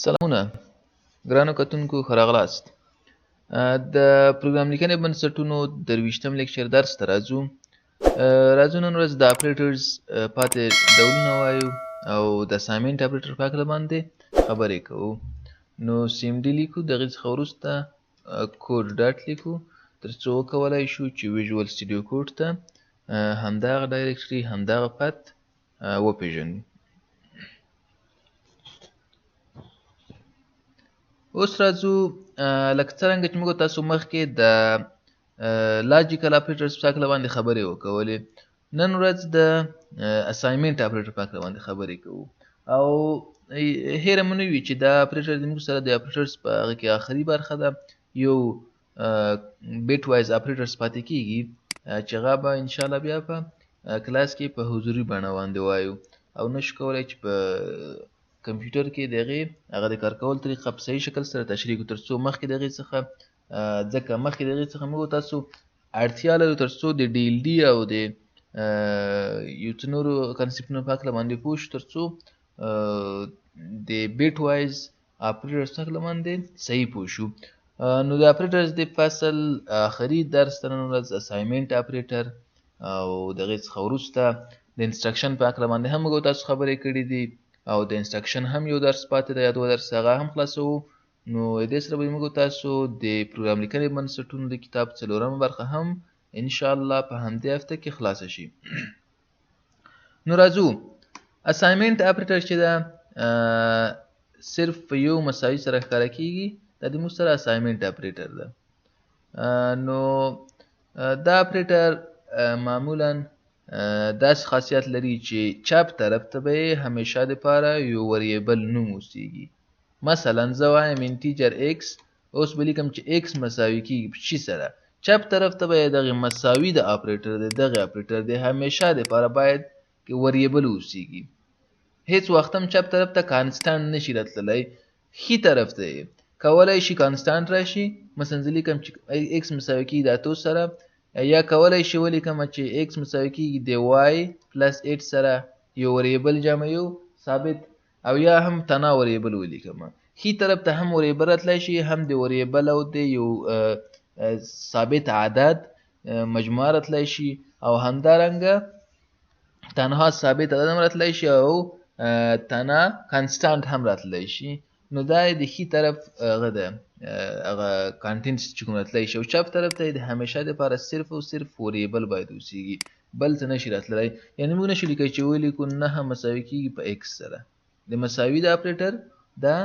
سلامونه ګرانو کتونکو، ښه راغلاست. د پروګرام لیکنې بنسټونو 23م lecture درس ته راځو. راځو نن ورځ د operators پاتې ډولونه وایو او د assignment operator په هکله باندې خبرې کوو. نو CMD لیکو، د هغې څخه وروسته code dot لیکو، تر څو وکولای شو چې Visual Studio Code ته همدغه directory، همدغه path وپیژنو. اوس راځو، لکه څرنګه چې موږ تاسو مخکې د logical operators په هکله باندې خبرې وکولې، نن ورځ د assignment operator په هکله باندې خبرې کوو. او هېره مو نه وي چې دا اپریټر د موږ سره د operators په هغه کې آخري برخه ده. یو bitwise operators پاتې کیږي چې هغه به انشاءالله بیا په کلاس کې په حضوري بڼه باندې وایو، او نشو کولی چې په کمپیوټر کې د هغې هغه د کار کولو طریقه په صحیح شکل سره تشریح کړو، تر څو مخکې د هغې څخه، ځکه مخکې د هغې څخه موږ تاسو اړتیا لرو تر څو د DLD او د یو څه نورو concept ونو په هکله باندې پوه شو، تر څو د bitwise operators په هکله باندې صحیح پوه شو. نو د operators د فصل آخري درس ته نن ورځ assignment operator، او د هغې څخه وروسته د instruction په هکله باندې هم موږ تاسو خبرې کړې دي، او د instruction هم یو درس پاتې دی، یا دوه درس هغه هم خلاصوو. نو دې سره به موږ تاسو د پروګرام لیکنې بنسټونو د کتاب څلورمه برخه هم انشاءالله په همدې هفته کې خلاصه شي. نو راځو assignment operator چې ده صرف په یو مساوي سره ښکاره کیږي، دا د موږ سره assignment operator ده. نو دا اپریټر معمولا داسې خاصیت لري چې چپ طرف ته به یې همیشه دپاره یو variable نوم اوسیږي. مثلا زه وایم integer x، اوس به لیکم چې x مساوي کیږي په چی سره، چپ طرف ته به یې دغې مساوي د اپریټر دی، دغې اپریټر دی همیشه دپاره باید variable اوسیږي. هیڅ وخت هم چپ طرف ته constant نشي راتللی، ښي طرف ته یې کولی شي constant راشي. مثلا زه لیکم چې x مساوي کیږي د اتو سره، یا کولی شي ولیکم چې x مساوي کیږي د y plus 8 سره، یو variable جمع یو ثابت، او یا هم تنها variable ولیکم. ښي طرف ته هم variable راتلی شي، هم د variable او د یو ثابت عدد مجموعه راتلی شي، او همدارنګه تنها ثابت عدد هم راتلی شي، او تنها constant هم راتلی شي. نو دا د ښي طرف هغه ده، هغه content چې کوم راتلی شي، او چپ طرف ته یې د همیشه دپاره صرف او صرف variable باید اوسیږي، بل څه نشي راتللی. یعنې موږ نشو لیکلی چې ولیکو 9 مساوي کیږي په x سره، د مساوي د اپریټر دا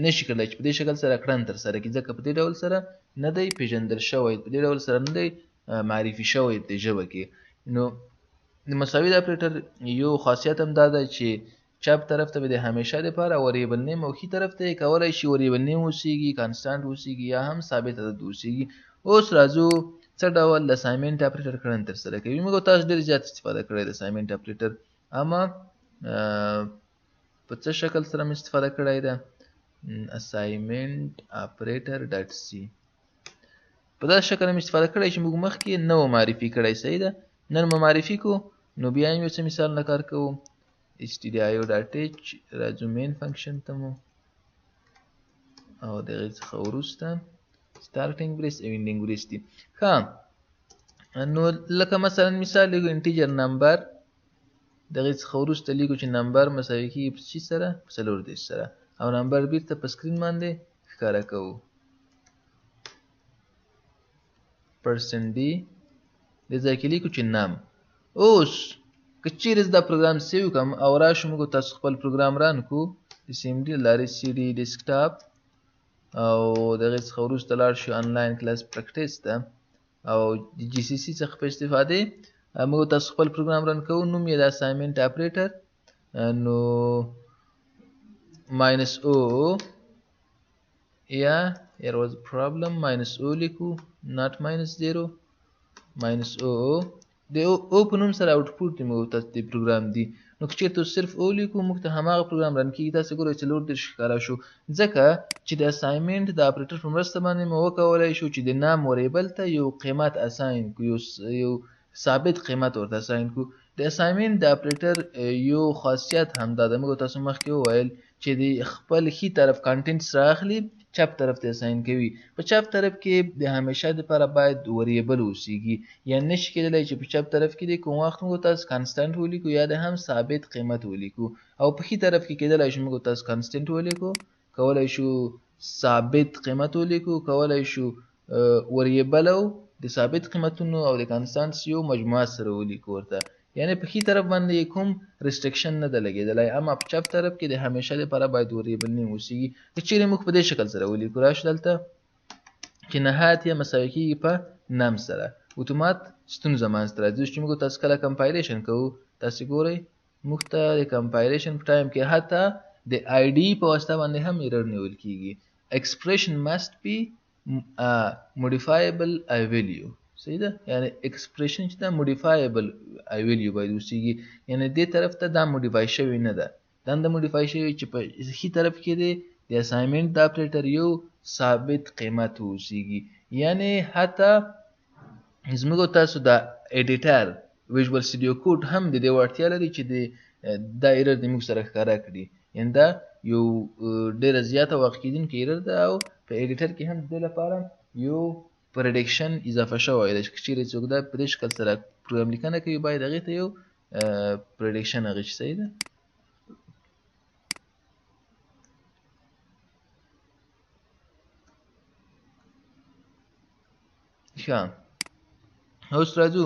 نشي کړلی چې په دې شکل سره کړن ترسره کړي، ځکه په دې ډول سره نه دی پیژندل شوی، په دې ډول سره نه دی معرفي شوی د ژبه کې. نو د مساوي د اپریټر یو خاصیت هم دا ده چې چپ طرف ته به د همیشه دپاره variable name، او ښي طرف ته یې کولی شي variable name اوسیږي، constant اوسیږي، یا هم ثابت عدد اوسیږي. اوس راځو څه ډول د assignment operator کړن ترسره کوي. موږ تاسو ډېر زیات استفاده کړې د assignment operator، اما په څه شکل سره مې استفاده کړی ده؟ assignment operator dot c په داسې شکل مې استفاده کړی چې موږ مخکې نه و معرفي کړی، صحیح ده. نن مو معرفي کو، نو بیا یې یو څه مثالونه کار کوو. stdio.h راځو main function ته مو، او د هغې څخه وروسته starting brace او ending brace دي. ښه، نو لکه مثلا مثال لیکو integer number، د هغې څخه وروسته لیکو چې number مساوي کیږي په څه سره؟ په 34 سره، او number بیرته په screen باندې ښکاره کوو. percent d دې ځای کې لیکو چې num. اوس که چیرې زه دا پروګرام save کړم او راشو موږ تاسو خپل پروګرام run کړو د CMD له لارې cd desktop، او د هغې څخه وروسته لاړ شو online class practice ته، او د GCC څخه په استفادې موږ تاسو خپل پروګرام run کوو. نوم یې د assignment operator، نو minus o، یا here was a problem، minus o لیکو، not minus 0، minus o. د o په نوم سره output دی موږ تاسو د پروګرام دی. نو که چېرته صرف o لیکو موږ ته هماغه پروګرام run کیږي. تاسو ګورئ 34 ښکاره شو، ځکه چې د assignment د اپریټر په مرسته باندې مو وکولی شو چې د num variable ته یو قیمت assign کړو، یو ثابت قیمت ورته assign کړو. د assignment د اپریټر یو خاصیت هم دا ده، موږ تاسو مخکې وویل چې د خپل ښي طرف contents رااخلي چپ طرف ته assign کوي. په چپ طرف کې د همیشه دپاره باید variable اوسیږي، یعنی نشي کېدلی چې په چپ طرف کې د کوم وخت موږ تاسو constant ولیکو یا د هم ثابت قیمت ولیکو، او په ښي طرف کې کېدلی شو موږ تاسو constant ولیکو، کولی شو ثابت قیمت ولیکو، کولی شو variable او د ثابت قیمتونو او د constants یو مجموعه سره ولیکو ورته. یعنی په ښي طرف باندې کوم restriction نه ده لګېدلی، اما په چپ طرف کې د همیشه لپاره باید variable name اوسیږي. که چیرې موږ په دې شکل سره ولیکو، راشو دلته چې نهایت یې مساوي کېږي په num سره، اتومات ستونزه منځته راځي. چې موږ تاسو کله compilation کوو، تاسې ګورئ موږ ته د compilation په time کې حتی د IDE په واسطه باندې هم error نیول کېږي. Expression must be modifiable i value. صحیح ده، یعنی expression چې ده modifiable i value باید اوسیږي، یعنی دې طرف ته دا modify شوی نه ده، دا نه ده modify شوی چې په ښي طرف کې دی د assignment د اپریټر یو ثابت قیمت اوسیږي. یعنی حتی زموږ تاسو د editor Visual Studio Code هم د دې وړتیا لري چې دا error د موږ سره ښکاره کړي. یعنی دا یو ډېره زیاته واقع کېدونکې error ده، او په editor کې هم د دې لپاره یو prediction اضافه شوی دی چې چیرې څوک دا په دې شکل سره پروګرام لیکنه کوي باید هغې ته یو prediction هغې چې صحیح ده. ښه، اوس راځو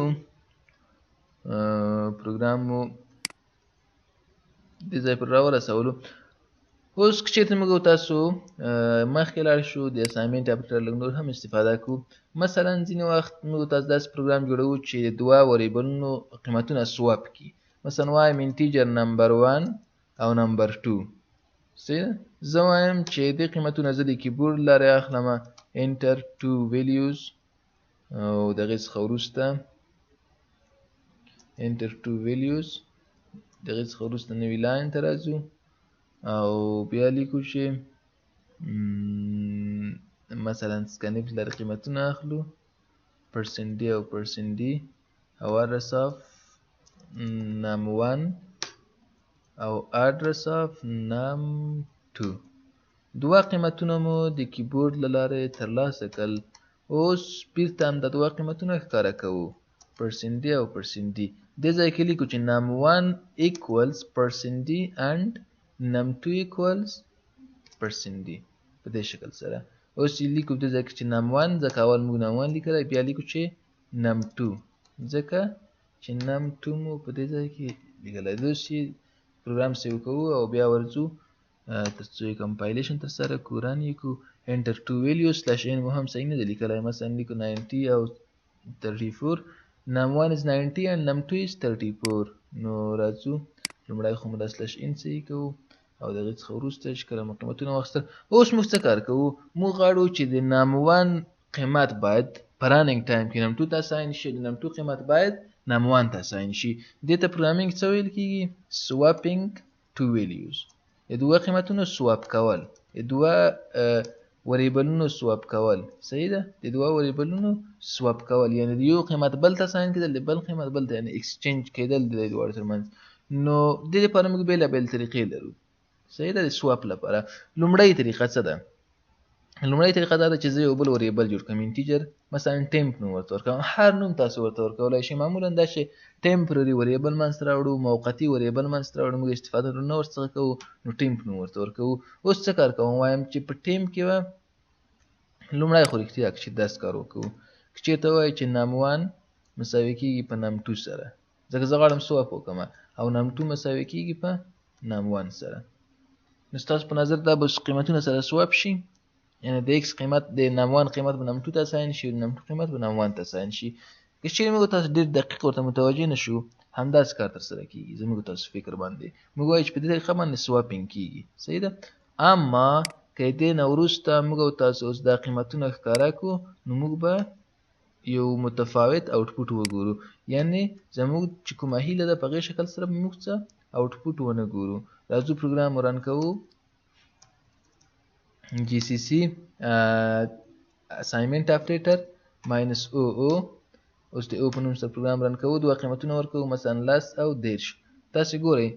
پروګرام مو دې ځای پر راورسولو. اوس که چېرته موږ تاسو مخکې لاړ شو د assignment operator لږ نور هم استفاده کوو. مثلا ځینې وخت موږ تاسو داسې پروګرام جوړوو چې د دوه variable ونو قیمتونه swap کړي. مثلا وایم integer number 1 او number 2. صحیح ده، زه وایم چې دې قیمتونه زه د کیبورډ لارې اخلم، enter two values، او د هغې څخه وروسته enter two values، د هغې څخه وروسته نوي line ته راځو او بیا لیکو چې مثلا scanf لارې قیمتونه اخلو، percent d او percent d او address of num 1 او address of num 2. دوه قیمتونه مو د کیبورډ له لارې ترلاسه کړل. اوس بیرته هم دا دوه قیمتونه ښکاره کوو، percent d او percent d. دې ځای کې لیکو چې num 1 equals percent d and num 2 equals percent d په دې شکل سره. اوس یې لیکو دې ځای کې چې num 1، ځکه اول موږ num 1 لیکلی، بیا لیکو چې num 2، ځکه چې num 2 مو په دې ځای کې لیکلی. اوس یې پروګرام save کوو او بیا ورځو تر څو یې compilation ترسره کړو، run یې کړو. Enter two values slash n مو هم صحیح نه دی لیکلی، مثلا لیکو 90 او 34. Num 1 is 90 and num 2 is 34. نو راځو لومړی خو مو دا slash n صحیح کوو او د هغې څخه وروسته چې کله مو قیمتونه واخیستل، اوس موږ څه کار کوو؟ موږ غواړو چې د num 1 قیمت باید په running time کې num 2 ته assign شي، د num 2 قیمت باید num 1 ته assign شي. دې ته programming څه ویل کېږي؟ Swapping two values، د دوه قیمتونو swap کول، د دوه variable ونو swap کول. صحیح ده، د دوه variable ونو swap کول، یعنی د یو قیمت بل ته assign کېدل، د بل قیمت بل ته، یعنی exchange کېدل د دې دواړو ترمنځ. نو د دې لپاره موږ بېلابېل طریقې لرو. صحیح ده، د swap لپاره لومړۍ طریقه څه ده؟ لومړۍ طریقه دا ده چې زه یو بل variable جوړ کړم، integer، مثلا temp نوم ورته ورکوم. هر نوم تاسو ورته ورکولی شئ. معمولا دا چې temporary variable منځته راوړو، موقتي variable منځته راوړو، موږ استفاده نه ورڅخه کوو، نو temp نوم ورته ورکوو. اوس څه کار کوم؟ وایم چې په temp کې به لومړی خو رښتیا که چې داسې کار وکړو، که چېرته وایي چې num 1 مساوي کېږي په num 2 سره، ځکه زه غواړم swap وکړم، او num 2 مساوي کېږي په num 1 سره، نو ستاسو په نظر دا به قیمتونه سره swap شي؟ یعنی د x قیمت د num 1 قیمت به num 2 ته assign شي، د num 2 قیمت به num 1 ته assign شي. که چیرې موږ تاسو ډېر دقیق ورته متوجه نه شو، همداسې کار ترسره کېږي زموږ تاسو فکر باندې. موږ وایو چې په دې طریقه باندې swapping کېږي. صحیح ده، اما که دې نه وروسته موږ تاسو اوس دا قیمتونه ښکاره کړو، نو موږ به یو متفاوت output وګورو، یعنی زموږ چې کومه هیله ده په هغې شکل سره به موږ څه output ونه ګورو. راځو پروګرام run کوو، GCC assignment operator minus OO. اوس د O په نوم سره پروګرام run کوو، دوه قیمتونه ورکوو، مثلا 10 او 30. تاسې ګورئ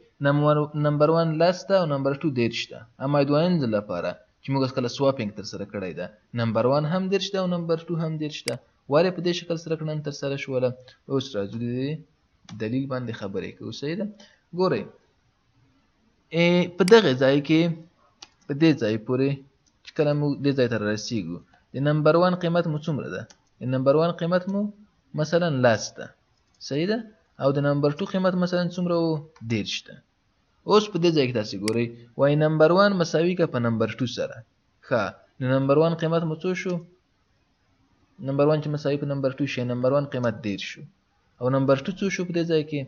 نمبر 1 10 ده او نمبر 2 30 ده. اما دویم ځل لپاره چې موږ کله swapping ترسره کړی ده، نمبر 1 هم 30 ده او نمبر 2 هم 30 ده. ولې په دې شکل سره کړنه ترسره شوله؟ اوس راځو د دې دلیل باندې خبرې کوو. صحیح ده. ګورئ په دغه ځای کې، په دې ځای پورې چې کله موږ دې ځای ته رارسیږو، د نمبر 1 قیمت مو څومره ده؟ د نمبر 1 قیمت مو مثلا 10 ده. صحیح ده. او د نمبر 2 قیمت مثلا څومره و؟ 30 ده. اوس په دې ځای کې تاسې ګورئ وایي نمبر 1 مساوي که په نمبر 2 سره. ښه، نو نمبر 1 قیمت مو څو شو؟ نمبر 1 چې مساوي په نمبر 2 شي، نمبر 1 قیمت 30 شو. او نمبر 2 څو شو په دې ځای کې؟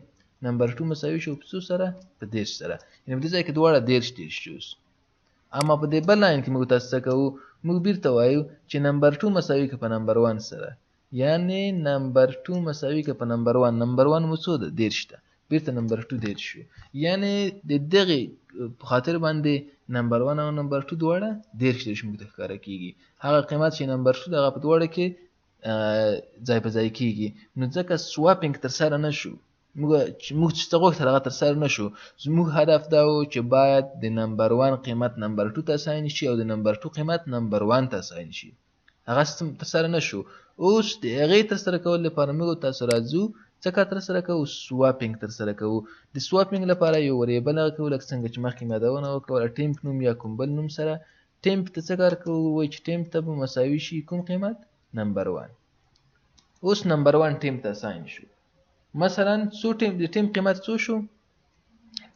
نمبر 2 مساوي شو په څو سره؟ په 30 سره. یعنې په دې ځای کې دواړه 30 30 شو. اما په دې بل line کې موږ تاسو څه کوو؟ موږ بیرته وایو چې نمبر 2 مساوي که په نمبر 1 سره، یعنې نمبر 2 مساوي که په نمبر 1. نمبر 1 مو څو ده؟ 30 ده. بیرته نمبر 2 30 شو. یعنې د دغې په خاطر باندې نمبر 1 او نمبر 2 دواړه 30 30 موږ ته ښکاره کیږي. هغه قیمت چې نمبر 2 دغه په دواړه کې ځای په ځای کیږي. نو ځکه swapping ترسره نه شو. موږ چې څه غوښتل هغه ترسره نه شو. زموږ هدف دا و چې باید د نمبر 1 قیمت نمبر 2 ته assign شي او د نمبر 2 قیمت نمبر 1 ته assign شي. هغه ترسره نه شو. اوس د هغې ترسره کولو لپاره موږ تاسو راځو څه کار ترسره کوو؟ swapping ترسره کوو. د swapping لپاره یو variable هغه کوو، لکه څنګه چې مخکې مې یادونه وکړه، temp نوم یا کوم بل نوم سره. temp ته څه کار کوو؟ وایي چې temp ته به مساوي شي کوم قیمت؟ نمبر 1. اوس نمبر 1 temp ته assign شو. مثلا څو temp، د temp قیمت څو شو؟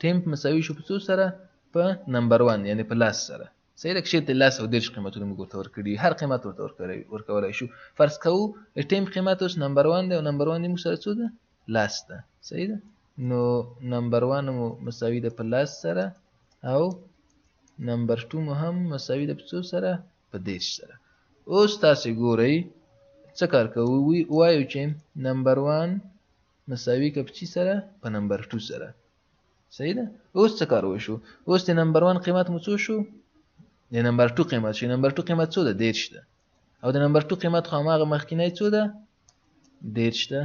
temp مساوي شو په څو سره؟ په نمبر 1، یعنې په 10 سره. صحیح ده. که چېرته 10 او 30 قیمتونه موږ ورته ورکړي، هر قیمت ورته ورکولی شو. فرض کوو د temp قیمت اوس نمبر 1 دی او نمبر 1 موږ سره څو ده؟ 10 ده. صحیح ده. نو نمبر 1 مو مساوي ده په 10 سره او نمبر 2 مو هم مساوي ده په څو سره؟ په 30 سره. اوس تاسې ګورئ څه کار کوو؟ وایو چې نمبر 1 مساوي که په چی سره؟ په نمبر 2 سره. صحیح ده. اوس څه کار وشو؟ اوس د نمبر 1 قیمت مو څو شو؟ د نمبر 2 قیمت شو. نمبر 2 قیمت څو ده؟ 30 ده. او د نمبر 2 قیمت خو هماغه مخکینی څو ده؟ 30 ده.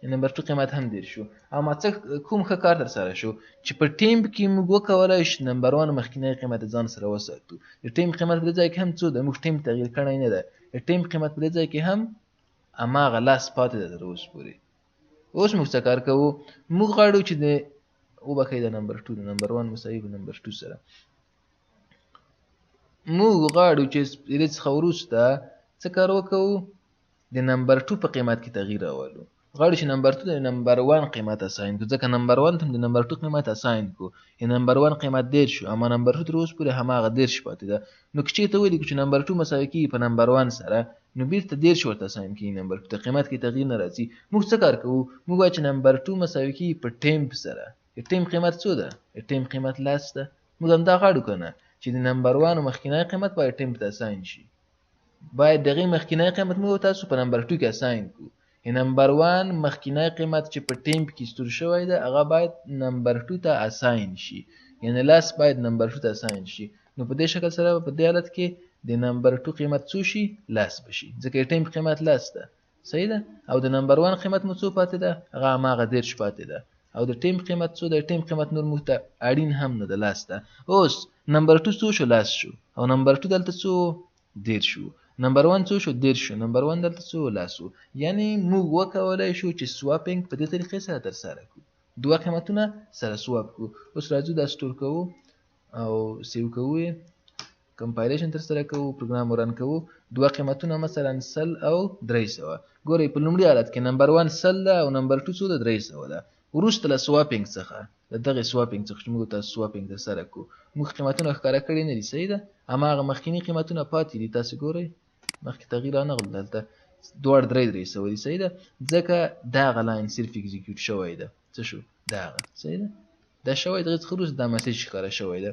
د نمبر 2 قیمت هم 30 شو. اما څه کوم ښه کار ترسره شو چې په temp کې موږ وکولای شو نمبر 1 مخکینی قیمت ځان سره وساتو. د temp قیمت په دې ځای کې هم څو ده؟ موږ temp تغییر کړی نه ده. د temp قیمت په دې ځای کې هم هماغه 10 پاتې ده تر اوس پورې. اوس موږ څه کار کوو؟ موږ غواړو چې د وبخښئ د نمبر 2 د نمبر 1 مساوي په نمبر 2 سره. موږ غواړو چې د دې څخه وروسته څه کار وکړو؟ د نمبر 2 په قیمت کې تغییر راولو. غواړو چې نمبر 2 د نمبر 1 قیمت assign کړو، ځکه نمبر 1 ته هم د نمبر 2 قیمت assign کړو. د نمبر 1 قیمت 30 شو، اما نمبر 2 تر اوس پورې هماغه 30 پاتې ده. نو که چېرته ولیکو چې نمبر 2 مساوي کېږي په نمبر 1 سره، نو بیرته 30 ورته assign کېږي نمبر 2 ته، قیمت کې تغییر نه راځي. موږ څه کار کوو؟ موږ وایو چې نمبر 2 مساوي کېږي په temp سره. د temp قیمت څو ده؟ د temp قیمت 10 ده. موږ همدا غواړو که نه چې د نمبر 1 مخکینی قیمت باید temp ته assign شي. باید دغې مخکینی قیمت موږ تاسو په نمبر 2 کې assign کړو. نمبر 1 مخکینی قیمت چې په temp کې store شوی ده هغه باید نمبر 2 ته assign شي، یعنې 10 باید نمبر 2 ته assign شي. نو په دې شکل سره په دې حالت کې د نمبر 2 قیمت څو شي؟ 10 به شي، ځکه د temp قیمت 10 ده. صحیح ده. او د نمبر 1 قیمت مو څو پاتې ده؟ هغه هماغه 30 پاتې ده. او د temp قیمت څو ده؟ temp قیمت نور موږ ته اړین هم نه ده، 10 ده. اوس نمبر 2 څو شو؟ 10 شو. او نمبر 2 دلته څو؟ 30 شو. نمبر 1 څو شو؟ 30 شو. نمبر 1 دلته څو؟ 10 شو. یعنې موږ وکولای شو چې swapping په دې طریقې سره ترسره کړو، دوه قیمتونه سره swap کړو. اوس راځو دا store کوو او save کوو یې، compilation ترسره کوو، پروګرام run کوو. دوه قیمتونه مثلا 100 او 300. ګورئ په لومړي حالت کې نمبر 1 100 ده او نمبر 2 څو ده؟ 300 ده. وروسته له swapping څخه، له دغې swapping څخه چې موږ تاسو swapping ترسره کړو، موږ قیمتونه ښکاره کړي نه دي. صحیح ده. هماغه مخکیني قیمتونه پاتې دي. تاسو ګورئ مخکې تغییر رانغلو، دلته دواړه 300 دي. صحیح ده. ځکه دغه line صرف execute شوی ده. څه شو؟ دغه. صحیح ده. دا شوی، دغې څخه وروسته دا message ښکاره شوی ده.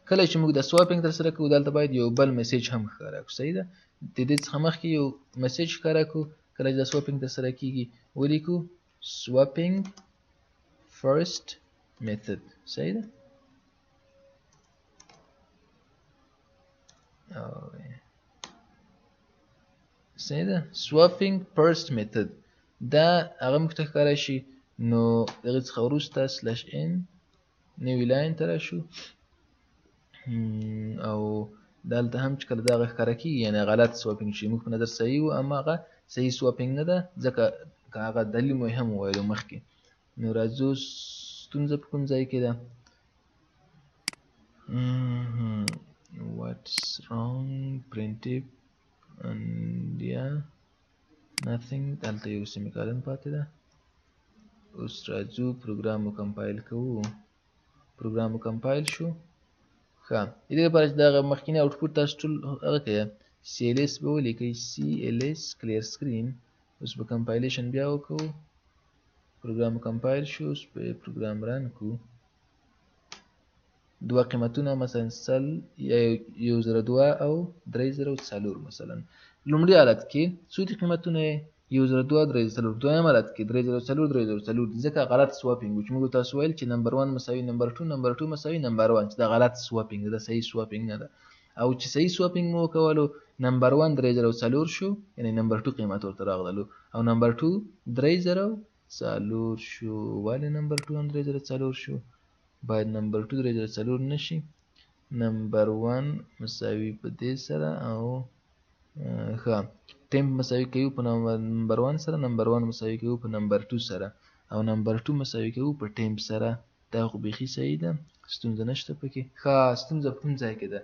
کله چې موږ د swapping ترسره کوو، دلته باید یو بل message هم ښکاره کړو. صحیح ده. د دې څخه مخکې یو message ښکاره کړو. کله چې د swapping ترسره کیږي ولیکو swapping first method. صحیح ده. صحیح ده، swapping first method دا هغه موږ ته ښکاره شي. نو دغې څخه وروسته slash n نوي line ته راشو او دلته هم چې کله دغه ښکاره کېږي یعنې غلط swapping شي، موږ په نظر صحیح و اما هغه صحیح swapping نه ده، ځکه که هغه دلیل مو هم وویلو مخکې. نو راځو ستونزه په کوم ځای کې ده؟ What's wrong? Printf and yeah nothing. دلته یو semicolon پاتې ده. اوس راځو پروګرام مو compile کوو. پروګرام مو compile شو. ښه، د دې لپاره چې دغه مخکینی output تاسو ټول هغه کوئ، CLS به ولیکئ، CLS clear screen. اوس به compilation بیا وکړو. پروګرام مو compile شو. اوس به پروګرام run کړو. دوه قیمتونه مثلا 100 یا 1002 او 3004 مثلا. لومړي حالت کې څو دي قیمتونه؟ 1002 3004. دویم حالت کې 3004 3004 دي، ځکه غلط swapping و چې موږ تاسو ویل چې نمبر 1 مساوي نمبر 2، نمبر 2 مساوي نمبر 1، چې دا غلط swapping ده، دا صحیح swapping نه ده. او چې صحیح swapping مو وکولو نمبر 1 3004 شو، یعنې نمبر 2 قیمت ورته راغللو، او نمبر 2 3004 شو. ولې نمبر 2 هم 3004 شو؟ باید نمبر 2 3004 نشي. نمبر 1 مساوي په دې سره او ښه temp مساوي کوو په نمبر 1 سره، نمبر 1 مساوي کوو په نمبر 2 سره، او نمبر 2 مساوي کوو په temp سره. دا خو بیخي صحیح ده، ستونزه نشته پکې. ښه، ستونزه په کوم ځای کې ده؟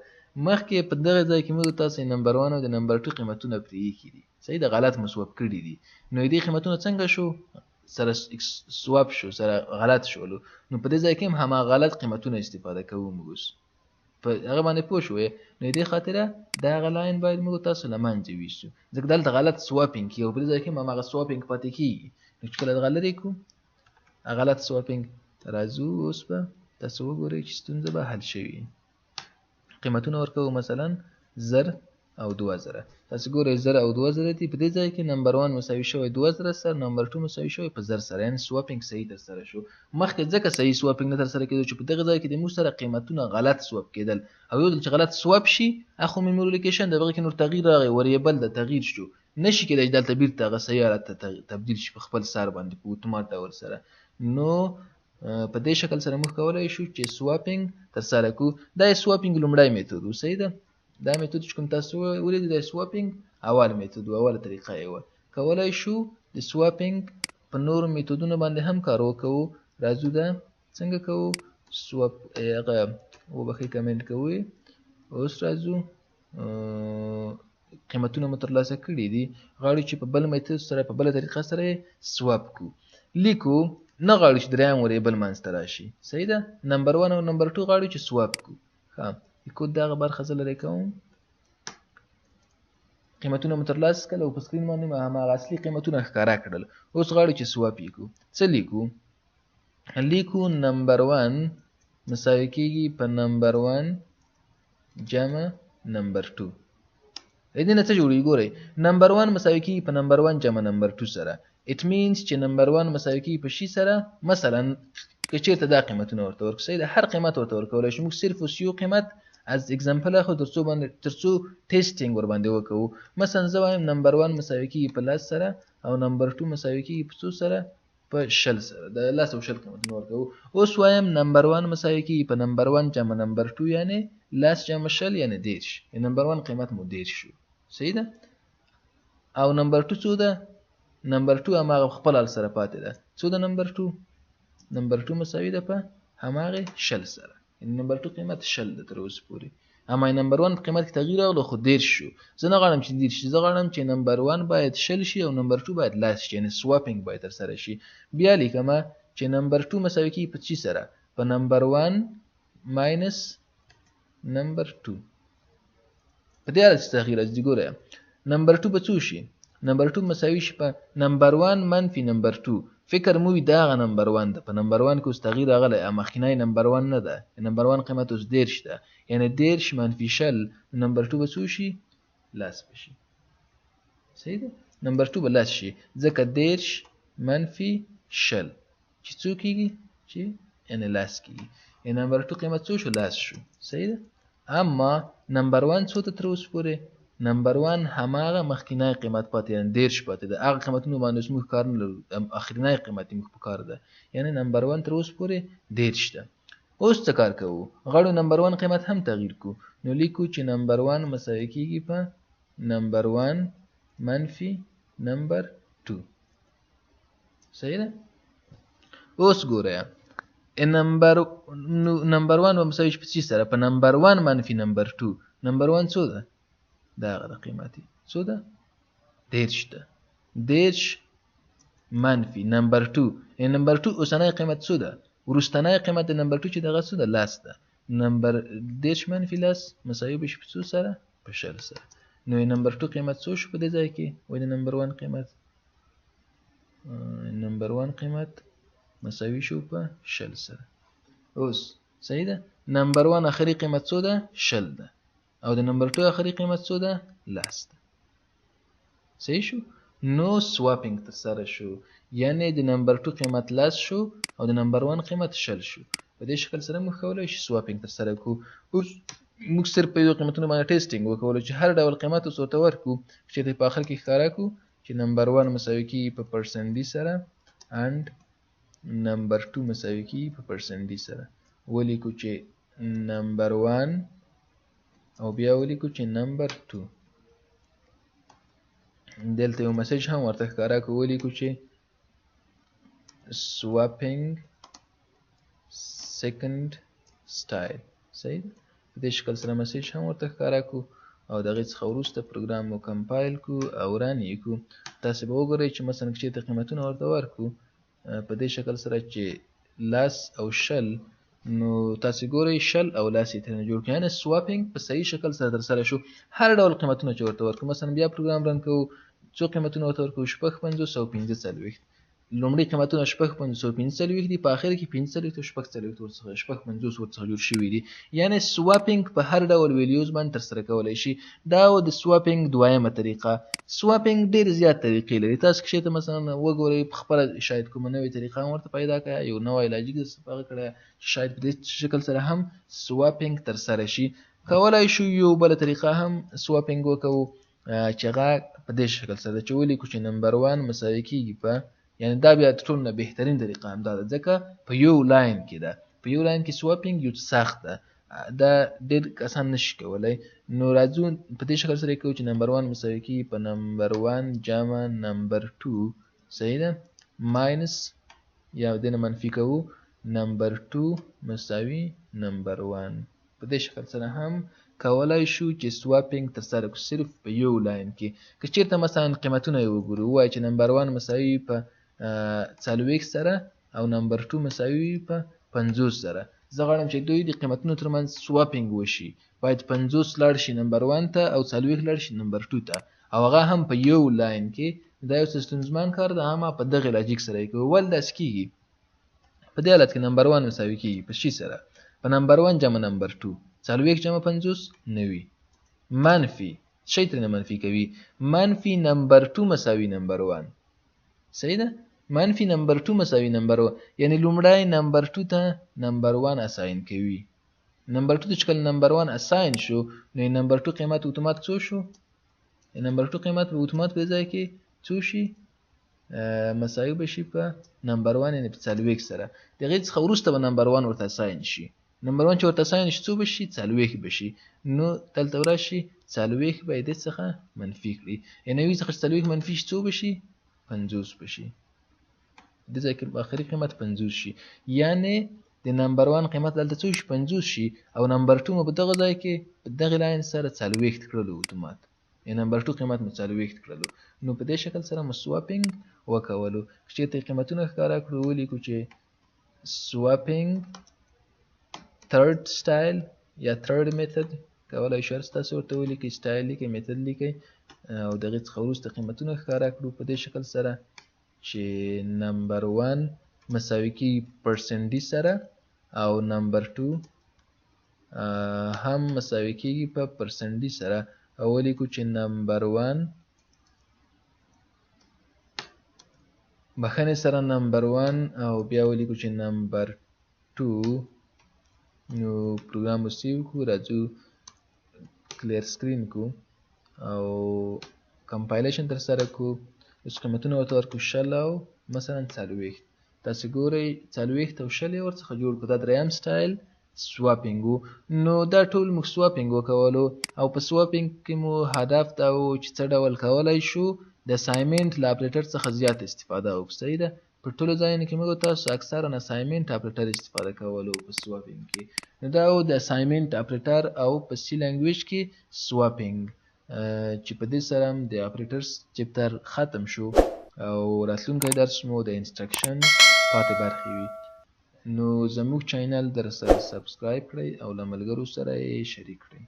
مخکې په دغه ځای کې موږ تاسو نمبر 1 او د نمبر 2 قیمتونه پرې ایښي دي، صحیح ده، غلط مو swap کړي دي. نو دې قیمتونه څنګه شو؟ سره swap شو، سره غلط شولو. نو په دې ځای کې هم هماغه غلط قیمتونه استفاده کوو موږ اوس، په هغه باندې پوه شوې. نو دې خاطره دغه line باید موږ تاسو له منځه ویسو، ځکه دلته غلط swapping کېږي او په دې ځای کې هم هماغه swapping پاتې کېږي. نو چې کله دغه لرې کړو غلط swapping، راځو اوس به تاسو وګورئ چې ستونزه به حل شوي. قیمتونه ورکوو مثلا 1000 او 2000. تاسو ګورئ 1000 او 2000 دي. په دې ځای کې نمبر 1 مساوي شوی 2000 سره، نمبر 2 مساوي شوی په 1000 سره، یعنې swapping صحیح ترسره شو. مخکې ځکه صحیح swapping نه ترسره کېدو چې په دغه ځای کې د موږ سره قیمتونه غلط swap کېدل، او یو ځل چې غلط swap شي اخو memory allocation د هغې کې نور تغییر راغی، variable د تغییر شو، نشي کېدای چې دلته بیرته هغه صحیح حالت ته تبدیل شي په خپل سر باندې په اتومات ډول سره. نو په دې شکل سره موږ کولی شو چې swapping ترسره کړو. دا swapping لومړی method و، صحیح ده. دا method چې کوم تاسو ولید د swapping اول method و، اوله طریقه یې وه. کولی شو د swapping په نورو میتودونو باندې هم کار وکړو. راځو دا څنګه کوو؟ swap هغه وبخښئ کمنټ کوئ. اوس راځو قیمتونه مو ترلاسه کړي دي، غواړو چې په بل method سره په بله طریقه سره یې swap کړو. لیکو نه غواړو چې دریم variable منځته راشي، صحیح ده. نمبر 1 او نمبر 2 غواړو چې swap کړو. ښه، کوډ دغه برخه زه لرې کوم. قیمتونه مو ترلاسه کړل او په screen باندې مو هماغه اصلي قیمتونه ښکاره کړل. اوس غواړو چې swap یې کړو. څه لیکو؟ لیکو نمبر 1 مساوي کېږي په نمبر 1 جمع نمبر 2. دې نه څه جوړېږي؟ ګورئ نمبر 1 مساوي کېږي په نمبر 1 جمع نمبر 2 سره. It means چې نمبر 1 مساوي کېږي په شي سره، مثلا که چېرته دا قیمتونه ورته ورکړو، صحیح ده، هر قیمت ورته ورکولی شو. موږ صرف اوس یو قیمت از example اخلو تر څو باندې تر څو testing ور باندې وکړو. مثلا زه وایم نمبر 1 مساوي کېږي په 10 سره او نمبر 2 مساوي کېږي په څو سره؟ په 20 سره. د 10 او 20 قیمتونه ورکوو. اوس وایم نمبر 1 مساوي کېږي په نمبر 1 جمع نمبر 2، یعنې 10 جمع 20 یعنې 30. نمبر 1 قیمت مو 30 شو، صحیح ده. او نمبر 2 څو ده؟ نمبر 2 هماغه خپل حال سره پاتې ده. څو ده نمبر 2؟ نمبر 2 مساوي ده په هماغې 20 سره، یعنې نمبر 2 قیمت 20 ده تر اوسه پورې. اما نمبر 1 په قیمت کې تغییر راغلو خو 30 شو. زه نه غواړم چې 30 شي، زه غواړم چې نمبر 1 باید 20 شي او نمبر 2 باید 10 شي، یعنې swapping باید ترسره شي. بیا لیکم چې نمبر 2 مساوي کېږي په څه سره؟ په نمبر 1 minus نمبر 2. په دې حالت کې تغییر راځي. ګوره نمبر 2 به څو شي؟ نمبر 2 مساوي شي په نمبر 1 منفي نمبر 2. فکر مو وي دا هغه نمبر 1 ده، په نمبر 1 کې اوس تغییر راغلی، مخکینی نمبر 1 نه ده. نمبر 1 قیمت اوس 30 ده، یعنې 30 منفي 20، نمبر 2 به څو شي؟ 10 به شي، صحیح ده. نمبر 2 به 10 شي، ځکه 30 منفي 20 چې څو کېږي؟ چې یعنې 10 کېږي. نمبر 2 قیمت څو شو؟ 10 شو، صحیح ده. اما نمبر 1 څو ته تر اوسه پورې؟ نمبر 1 هماغه مخکینی قیمت پاتې، یعنی 30 پاتې ده. هغه قیمتونو باندې اوس موږ کار نه لرو، اخرینی قیمت یې موږ په کار ده، یعنی نمبر 1 تر اوس پورې 30 ده. اوس څه کار کوو؟ غواړو نمبر 1 قیمت هم تغییر کو. نو لیکو چې نمبر 1 مساوي کیږي په نمبر 1 منفي نمبر 2. صحیح ده؟ اوس ګورئ نمبر 1 به مساوي شي په څه سره؟ په نمبر 1 منفي نمبر 2. نمبر 1 څو ده؟ دا هغه د قیمت څو ده؟ 30 ده. 30 منفي نمبر 2، یعنی نمبر 2 اوسنی قیمت څو ده؟ وروستنی قیمت د نمبر 2 چې دغه څو ده؟ لس ده. نمبر 30 منفي لس مساوي به شي په څو سره؟ په 20 سره. نو نمبر 2 قیمت څو شو په دې ځای کې؟ وایي د نمبر 1 قیمت، نمبر 1 قیمت مساوي شو په 20 سره. اوس صحیح ده؟ نمبر 1 اخري قیمت څو ده؟ 20 ده. او د نمبر 2 اخري قیمت څو ده؟ لس ده. صحیح شو؟ نو swapping ترسره شو، یعنی د نمبر 2 قیمت لس شو او د نمبر 1 قیمت 20 شو. په دې شکل سره موږ کولی شو swapping ترسره کړو. اوس موږ صرف په یو قیمتونو باندې testing وکولو چې هر ډول قیمت اوس ورته ورکړو، چې په آخر کې ښکاره کړو چې نمبر 1 مساوي کیږي په percent d سره and نمبر 2 مساوي کیږي په percent d سره. ولیکو چې نمبر 1 او بیا ولیکو چې نمبر 2. دلته یو message هم ورته ښکاره کړو، ولیکو چې swapping second style. صحیح ده؟ په دې شکل سره message هم ورته ښکاره کړو او د هغې څخه وروسته پروګرام مو compile کړو او run یې کړو. تاسې به وګورئ چې مثلا که چېرته قیمتونه ورته ورکړو په دې شکل سره چې لس او 20، نو تاسې ګورئ 20 او لس یې ترېنه جوړ کړو، یعنې swapping په صحیح شکل سره ترسره شو. هر ډول قیمتونه چې ورته ورکړو، مثلا بیا پروګرام run کوو، څو قیمتونه ورته ورکړو؟ 56 او 45. لومړي قیمتونه 56 او 45 دي، په آخر کې 45 او 46 ورڅخه 56 ورڅخه جوړ شوي دي. یعنې swapping په هر ډول values باندې ترسره کولی شي. دا و د swapping دویمه طریقه. swapping ډېر زیات طریقې لري. تاسو که چېرته مثلا وګورئ په خپله شاید کومه نوې طریقه هم ورته پیدا کړئ، یو نوی logic درڅخه هغه کړی چې شاید په دې شکل سره هم swapping ترسره شي. کولی شو یو بله طریقه هم swapping وکړو چې هغه په دې شکل سره چې ولیکو چې نمبر 1 مساوي کیږي په، یعنی دا بیا تر ټولو نه بهترین طریقه همدا ده، ځکه په یو line کې ده. په یو line کې swapping یو څه سخت ده، دا ډېر کسان نشي کولی. نو راځو په دې شکل سره کوو چې نمبر 1 مساوي کیږي په نمبر 1 جمع نمبر 2، صحیح ده، minus یا دې نه منفي کوو نمبر 2 مساوي نمبر 1. په دې شکل سره هم کولی شو چې swapping ترسره کړو صرف په یو line کې. که چېرته مثلا قیمتونه یې وګورو، ووایو چې نمبر 1 مساوي په 40 سره او نمبر 2 مساوي په 50 سره. زه غواړم چې دوی د قیمتونو ترمنځ swapping وشي، باید 50 لاړ شي نمبر 1 ته او 40 لاړ شي نمبر 2 ته، او هغه هم په یو line کې. دا یو څه ستونزمن کار ده، اما په دغه logic سره یې کوو. ولې داسې کیږي؟ په دې حالت کې نمبر 1 مساوي کیږي په شي سره، په نمبر 1 جمع نمبر 2، 40 جمع 50 90، منفي شی ترېنه منفي کوي، منفي نمبر 2 مساوي نمبر 1. صحیح ده؟ منفي نمبر 2 مساوي نمبر 1، یعنی لومړی نمبر 2 ته نمبر 1 assign کوي. نمبر 2 ته چې کله نمبر 1 assign شو، نو نمبر 2 قیمت اتومات څو شو؟ نمبر 2 قیمت به اتومات په ځای کې څو شي؟ مساوي به شي په نمبر 1، یعنی په 40 سره. د هغې څخه وروسته به نمبر 1 ورته assign شي. نمبر 1 چې ورته assign شي څو به شي؟ 40 به شي. نو دلته راشي 40 به یې دې څخه منفي کړي، یعنی 90 څخه چې 40 منفي شي څو به شي؟ 50 به شي. دې ځای کې آخري قیمت 50 شي، یعنی د نمبر 1 قیمت دلته څو شي؟ 50 شي، او نمبر 2 مو په دغه ځای کې په دغه line سره 40 کړلو اتومات، یعنی نمبر 2 قیمت مو 40 کړلو. نو په دې شکل سره مو swapping وکولو. که چېرته قیمتونه ښکاره کړو، ولیکو چې swapping third style یا third method، کولی شو هر څه تاسو ورته ولیکئ، style لیکئ، method لیکئ، او د هغې څخه وروسته قیمتونه ښکاره کړو په دې شکل سره چې نمبر 1 مساوي کیږي percent d سره او نمبر 2 هم مساوي کیږي په percent d سره، او ولیکو چې نمبر 1 بخښنې سره نمبر 1 او بیا ولیکو چې نمبر 2. نو پروګرام مو save کړو، راځو clear screen کو او compilation تر سره کو، اوس قیمتونه ورته ورکو 20 او مثلا 40. تاسو ګورئ، 40 او 20 یې ورڅخه جوړ کړو. دا دریم style swapping وو. نو دا ټول موږ swapping وکولو او په swapping کې مو هدف دا و چې څه ډول کولی شو د assignment له اپریټر څخه زیات استفاده وکړو. صحیح ده. په ټولو ځایونو کې موږ تاسو اکثرا assignment operator استفاده کولو په swapping کې. نو دا و د assignment operator او په C language کې swapping، چې په دې سره هم د operators chapter ختم شو او راتلونکی درس مو د instructions پاتې برخې وي. نو زموږ channel در سره subscribe کړئ او له ملګرو سره یې شریک کړئ.